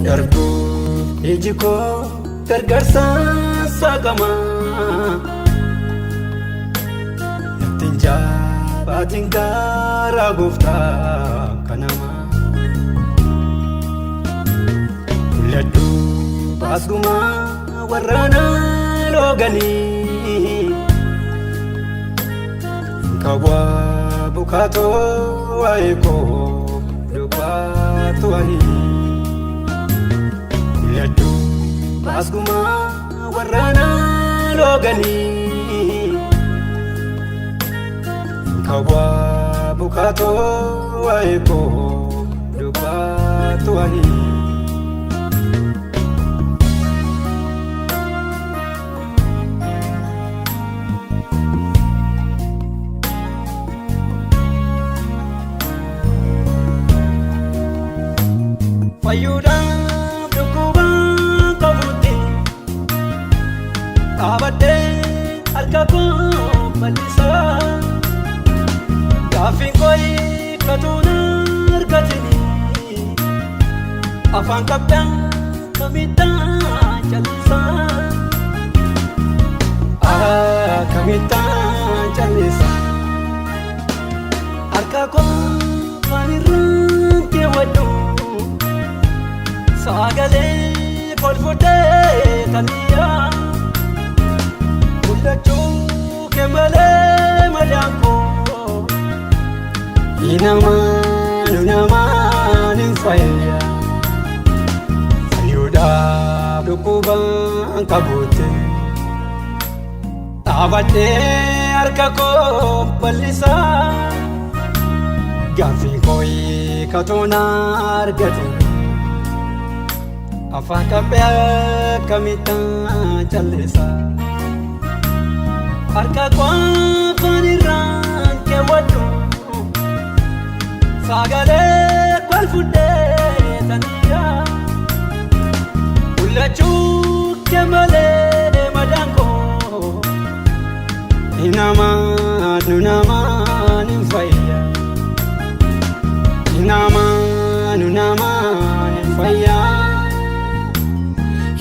Darbuuf iji koo gargaarsa saaqama. Ittiin jaabaatiin garaa gooftaa kanama. Mul'adhu baasgumaa warraana looganii. Kabwaa bukaatoo waa'ee koo dubbaatu ani. Mul'adhu baasgumaa warraana looganii. Kabwaa bukaatoo waa'ee koo dubbaatu ani. Fayyuudhaaf dhukkuba qabutti dhaabadhee harka koo bal'isaa. Gaaffiin koo hiikkatuun argatini afaan qabdaa kamittaa callisaa. Kamittaa callisaa. Harka koo afaan irraan keewwadhu. Sagalee kolfotee taliyaa mul'achuu kee malee madaan koo Inamaan namaan hin fayya fayyuudhaaf dhukkubaan qabuutti dhaabadhee harka koo bal'isaa gaaffiin koo hiikkatuun argate. Afaan qabbee akkamittaa callisa. Harka koo afaan irraan keewwadhu. Sagalee kolfudhee taniyaa. Mul'achuu kee malee madaan koo. Inamaan namaan hin fayya. Inamaan namaan hin fayya.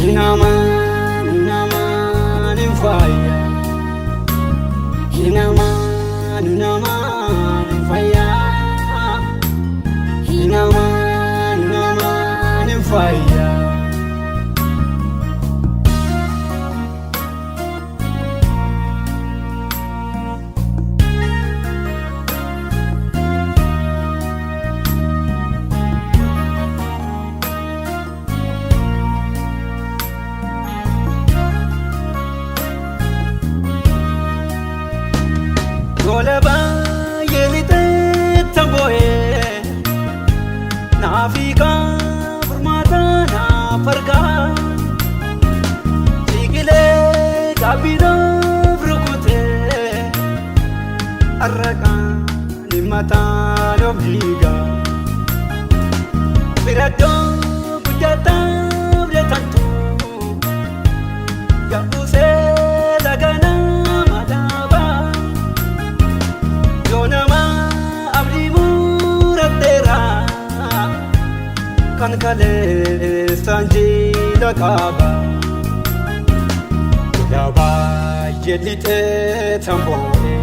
Inamaan namaan hin fayya. Inamaan namaan hin fayya. Inamaan namaan hin fayya. Gola baay'ee lixee tamboo'ee naafiikaa furmaata naaf argaa. Ciqilee gaabbiidhaaf rukutee arraqaan mataan of diigaa. Firaddoo guddataa fudhatantu gabbusee lagana madaabaa. Yoo nama abdii muratteera kan kaleessaan jiila qaba. Gola baay'ee lixee tamboo'ee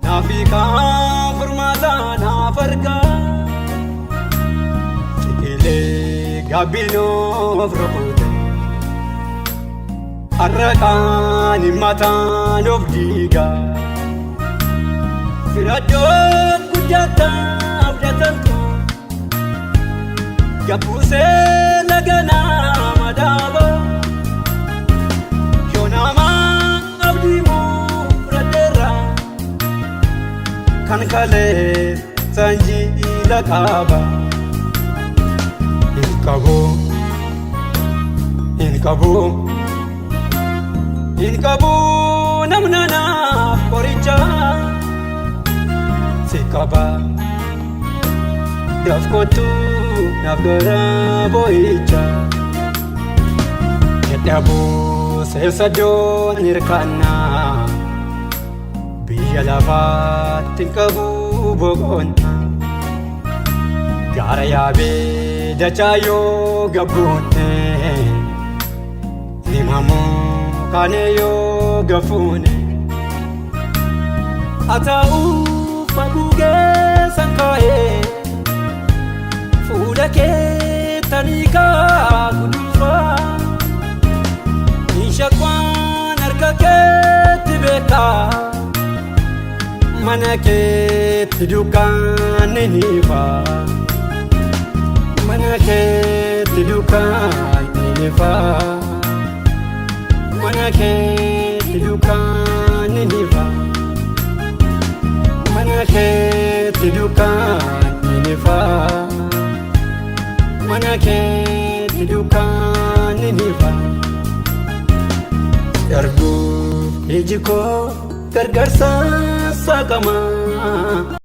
naafiikaa furmaata naaf argaa. Ciqilee Gaabbiin of rukute. Har'a qaani mataan of diiga. Firaddoon guddataa abdatantu. Gabbuusee laganaa madaaba. Yoo nama abdii muradheera. Kan kalee sanjiila qaba. Hin qabu, hin qabu, hin qabu namna naaf qoricha. Si qaba, naaf kottu naaf gara boo'icha. Dadhabuu seessa doon hirkannaa. Biyya lafaatti hin qabu boqonnaa. Gaara yaabee dachaa yoo gabbuune. Himamuu kaane yoo gafuune. Haa ta'uu haguugee san kaa'ee. Fuula kee tanii kaa guduunfaa. Shakwaan harka keetti beekaa. Mana keetti dukkaanni ni ifa. Mana keetti dukkaanni ni ifa. Mana keetti dukkaanni ni ifa. Mana keetti dukkaanni ni ifa. Mana keetti dukkaanni ni ifa. Arguuf iji koo gargaarsa saaqamaa.